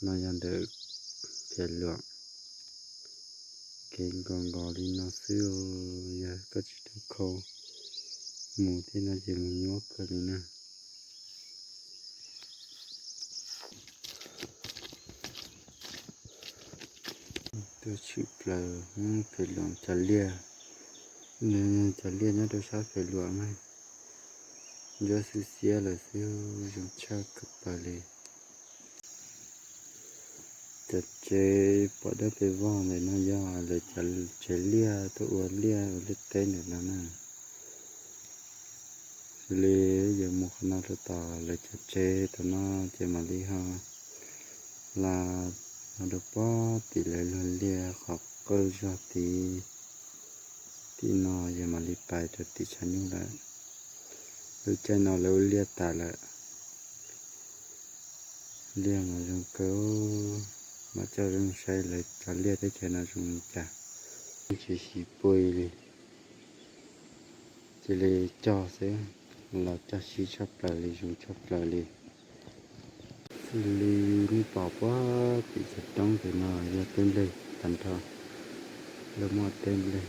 No yog ntawm Phiaj Luam, kev nkaus nkaus li no xwb. Yog koj tsis tau khau mus tej no ces mus nyuaj kawg li na. Tuaj tshwm plaws Phiaj Luam cov liaj, cov liaj nyob rau sab Phiaj Luam mas ntsuab xiab xiab lawm xwb, zoo tshaj kawg plaws li. Cov tsev pom dawb pes vog ntawm no yog lawv cov tsev liaj tuaj ua liaj ua liaj teb ntawm no na. Xws li yuav mus qhov no rau tom lawv cov tsev tom no ces mam li ho los rau pob tim lawv luag liaj qhov qawj zog tid. Tim no yog mam li pais rau tim tshav nyuj lawm. Lub caij no lawv ua liaj tas lawm. Liaj mas zoo kawg, mam coj zoo saib lawv cov liaj teb chaws no zoo li cas. Tsis siv pua li, cia li cog xwb, los cog siab tshaj plaws li, zoo tshaj plaws li. Xws li nej pom puag tim cov roob pem no yog teb nplej tag nrho, lawv muaj teb nplej,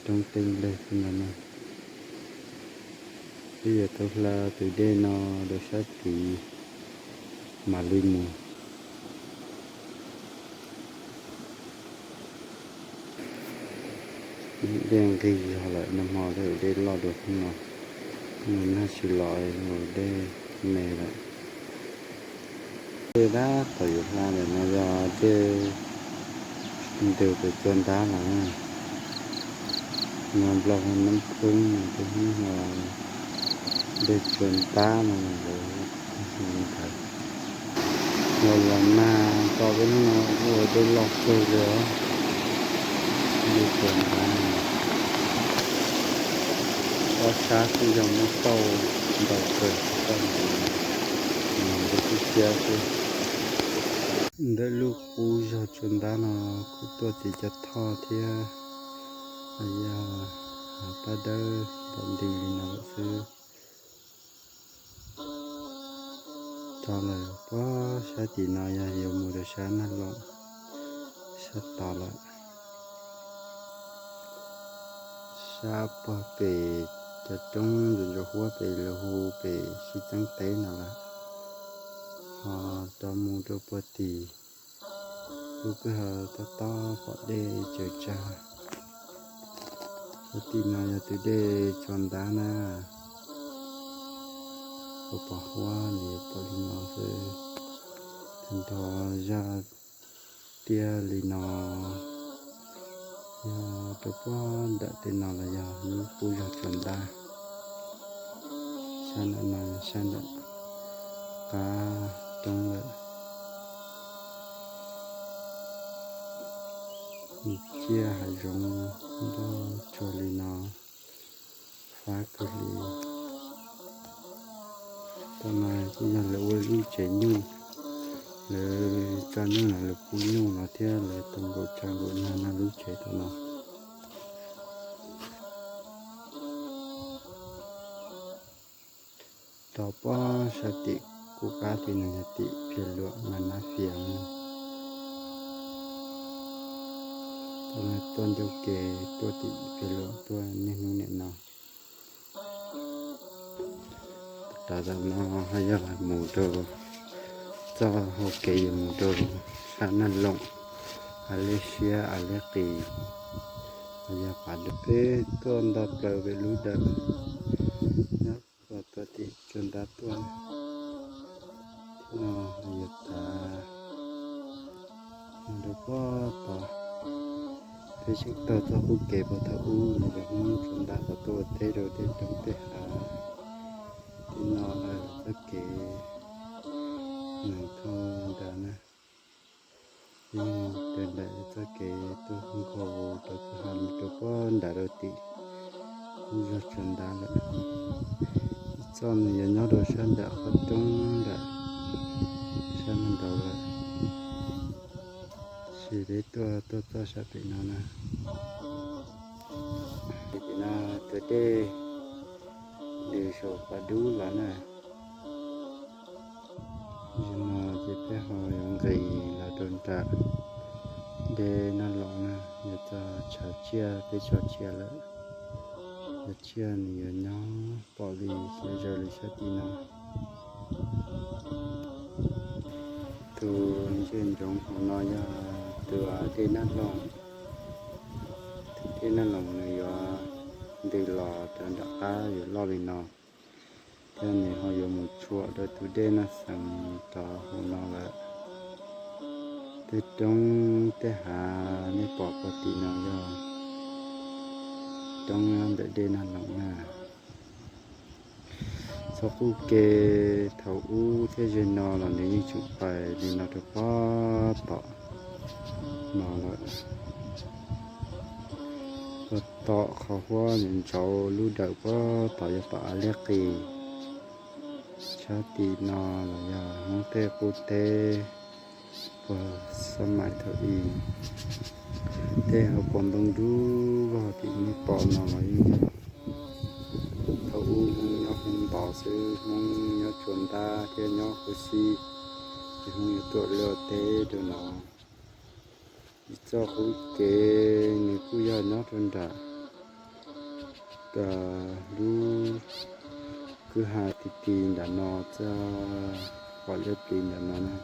roob teb nplej xwb no na. Peb yuav tau hla tus dej no rau sab tid mam li mus. Dej nqig zog lawm, nag hmo dej loj dua hnub no, nag tsis los, dej me lawm. Dej tab tom yuav hla ntawm no yog dej ntws pem Tsua Ntab los na. No Nplog hu Nab Phoob, no peb hu ua dej Tsua Ntab no lawm. Ntawd los los nag tso peb hnub no ua dej loj kawg li os. Dej Tsua Ntab no, ob sab xwb yog muab tauj ntau kawg, tsis tauj ntau, no dej kub siab xwb. Ntawm lub qub zog Tsua Ntab no kuj tuaj txiv cov thoj thiab, yog paj dawb ntom nti li no lawm xwb. Tso lawm puag sab tim no yog yuav mus rau sab Naj Loom sab tod lawm. Sab puag pem cov roob ntsuag ntsuag huab pem lawv hu pem Sib Txeeb teb no lawm, ho rov mus rau puag tim lub kwj ha tob tob pom dej tsaws tsag. Puag tim no yog tus dej Tsua Ntab na. Puag pom huab nws yuav pom li no xwb. Tag nrho zaj tiaj li no, yog rau puag nram tej no los yog lub qub zog Tsua Ntab. Sab nram no sab nram qab roob lawm. Nws ciaj hav zoov ntog tsuag li no, fab kawg li. Tom no kuj yog lawv ua lub tsev nyuj, lawv tso nyuj no, lawv pub nyuj no thiab lawv tau nkaum tsav nkaum nag no lub tsev tom no. Rov puag sab tim kuj qab tim no yog tim Phiaj Luam mas Nab Fias. Tuaj ncauj kev tuaj tim Phiaj Luam tuaj niaj hnub niam no. Rov tom no ho yog mus rau txoj hau kev yuav mus rau sab Naj Loom, av liaj siab av liaj qis, yog pas dua peb tuaj nto plaws pem lub dawm nyob puag tim Tsua Ntab tuaj. Thiab no yog tas rau puag tod, peb tseem taug txoj qub kev puag thaum ub los yog Hmoob Tsua Ntab tod tuaj ua teb rau tej roob tej hav. Tim no txoj kev nws thauj nrad na. Peb taug nram txoj kev tuaj nkaus rau kwj ha mus rau puag nrad rau tim lub zos Tsua Ntab lawm. Ib txoj nws yuav nyob rau sab nram qhov roob nram sab nraud lawm. Tab sis peb tuaj tuaj txoj sab pem no na. Tim no tuaj dej dws saum pas dub los na. Zaum no ces Peb ho yuav nqis los rau nram dej Naj Loos na, yuav txog tshav tsiaj peb tso tsiaj lawm. Cov tsiaj nws yuav nyob pom li sab, zaws li sab tim no. Tus ntsej ntsoov hauv no yog tus dej Naj Loos. Tus dej Naj Loos nws yuav ntws los rau nram qab yuav loj li no, thiab nws ho yuav mus tshuam rau tus dej Naj Xeev rov hauv no lawm. Tej roob tej hav nej pom puag tim no yog roob nyob ntawm dej Naj Loos na. Txoj qub ke thaum ub thiab ze no los nws yeej tseem pais li no rau puag tom no lawm. Puag tom qhov huab ntsaud lub dawm puag tom yog tom av liab qis. Sab tim no los yog Hmoob tej qub teb puag xab mais thaum ub. Tej hauv paus ntoo dub vog tim nej pom no los yeej yog thaum ub Hmoob nyob Hmoob ntov xwb, Hmoob nyob tsuas ntab thiab nyob huv xib, ces Hmoob yuav tuaj luaj teb rau no. Ib txoj qub ke nws kuj yog nyob rau nram lub kwj ha ti ti nram no, txoj pom liab plis nram no na.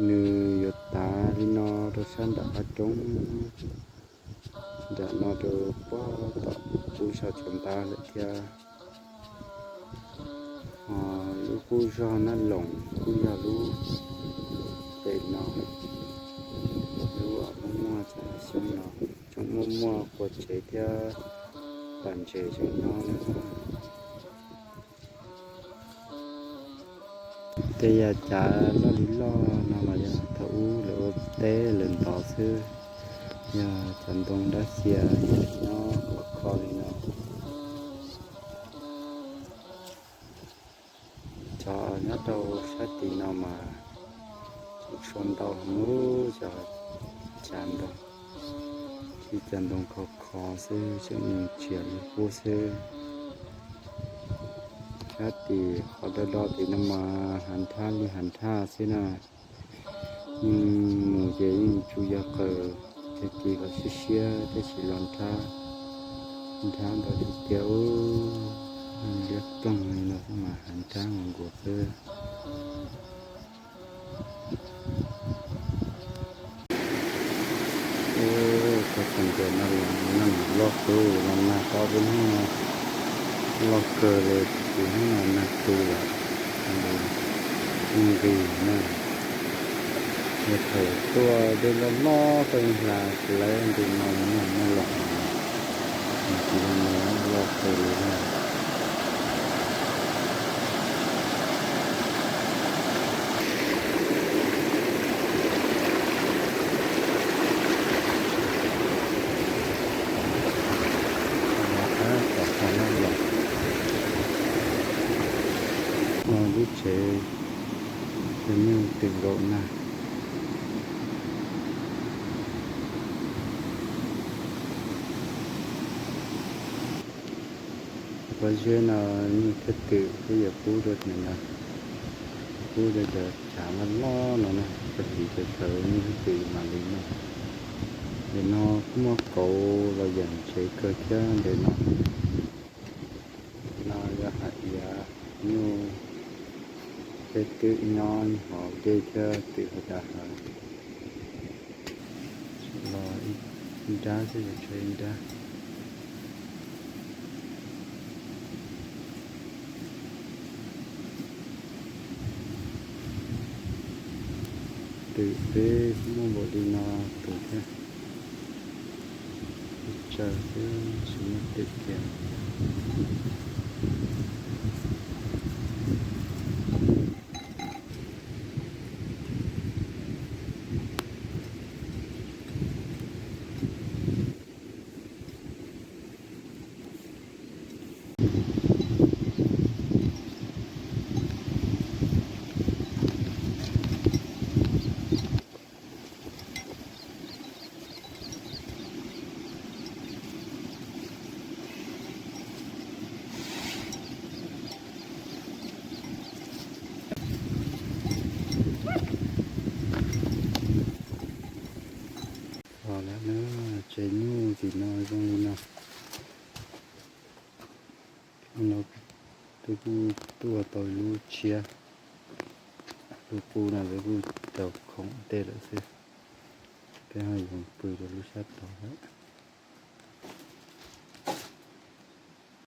Nws yuav tav li no rau sab nram qab roob, nram no rau puag tom qub zog tsuas ntab lawm thiab. Ho lub qub zog Naj Loos kuj yog lub pem no, lub muaj muaj xyoob no, tsoom muaj muaj qua tsev thiab pas ntses zoo nyob na. Tej yav cav loj li loj no los yog thaum ub lawv ua teb lawv ntov xwb, yog cov ntoo dab xia nyob khov kho li no. Cov nyob rau sab tim no mas tseem tshuav ntau heev, cov cav ntoo, ib cov ntoo khov kho xwb, tseem tsias li qub xwb. Sab tim qhov do do tim no mas hav nrhab li hav nrhab xwb na. Yeej mus ces yeej tsuas yog qawm, ces tis kom siab siab tab sis los nrhab, nrhab ntau tiag tiag, liab ploog li no mas hav nrhab nkaus nkaus xwb. Ua, cov tus ntawm no los nag loj kawg, los nag tau peb hnub no loj kawg li, tus hnub no nag tu lawm, nqis na. Yog thaum tuaj dej loj loj tuaj ib hla lawv nqis no, nag loj, nag loj kawg li na. Tom qhov no los, lub tsev cov nyuj twm nkaum nag. Pob zeb no nyuj thiaj twm, peb yuav pub rau ntawm no, pub rau cov cav loj loj no na, cov hliv cov tawv nyuj thiaj twm mam li noj. Ntawm no kuj muaj kauv los yam ntsev kawg thiab ntawm no. No yog hais tias nyuj thiaj twm nyob hauv dej thiab twm hauv dav hav. Los ib nrab xwb, tshuav ib nrab. Twm peb muaj npaum li no tus thiab. Tsaws xwb tsis muaj twm kiag. Tim no zoo li no. No, twb kuj tuaj tau lub tshiab, lub qub no lawv kuj tau khoom tej lawm xwb. Peb ho yuav pw rau lub sab tod.